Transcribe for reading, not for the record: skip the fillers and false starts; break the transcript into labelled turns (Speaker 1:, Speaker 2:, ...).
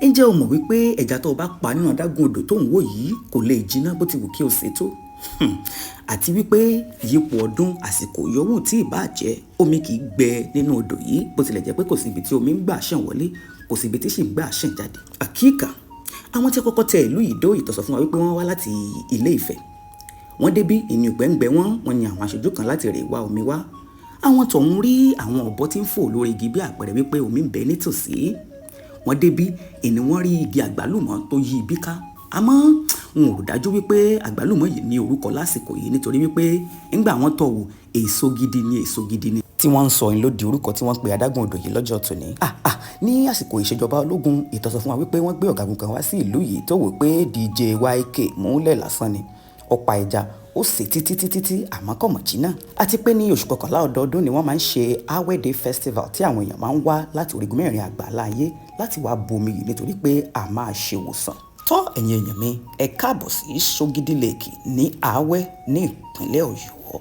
Speaker 1: Ǹjẹ́ o mọ̀ wípé ẹja tó o bá pa nínú adágún odò tó ń wò yìí kò lè jiná bó ti wù kí o ṣe tó? Àti wípé ìyípo ọdún, àsìkò yòówù tí ì bá jẹ́, omi kì í gbẹ nínú odò yìí, bó tilẹ̀ jẹ́ pé kò sí ibi tí omi ń gbà ṣàn wọlé, kò sí ibi tí sì ń gbà ṣàn jáde. Àkíkà, àwọn tí kọ́kọ́ tẹ ìlú yìí dó, ìtàn sọ fún wa wípé wọ́n wá láti Ilé Ifẹ̀. Wọ́n débí, ìní ògbẹ́ngbẹ́ wọn, wọ́n yan àwọn aṣojú kan láti rè wá omi wá. Àwọn tọ̀hún rí àwọn ọ̀bọ tí ń fò lórí igi bí àpẹẹrẹ wípé omi ń bẹ nítòsí. Wọ́n débí, ìní wọ́n rí igi àgbálùmọ̀ tó yí ibi ká. Àmọ́ n ò rò dájú wípé àgbálùmọ̀ yìí ní orúkọ lásìkò yìí, nítorí wípé ńgbà wọ́n tọ̀ wò, èso gidi ni, èso gidi ni tí wọ́n ń sọ ní ló di orúkọ tí wọ́n pe adágún odò yìí lọ́jọ́ tòní. Ah ah, ní àsìkò ìṣèjọba ológun, ìtàn sọ fún wa wípé wọ́n gbé ọ̀gágun kan wá sí ìlú yìí tó wò pé DJ YK múlẹ̀ lásán ni. Ó pa ẹja, ó sè títí títí tí àmọ́ kò mọ̀ jiná. Àti pé ní oṣù kọkànlá ọdọọdún ni wọ́n máa ń ṣe Awẹ́dẹ Festival, tí àwọn èèyàn máa ń wá láti orígun mẹ́rin àgbáńlá ayé láti wá bomi yìí, nítorí pé a máa ṣe ìwòsàn. Tọ́, ẹ̀yin èèyàn mi, ẹ káàbọ̀ sí Ṣógídí Lake ní Awẹ́ ní ìpínlẹ̀ Ọ̀yọ́.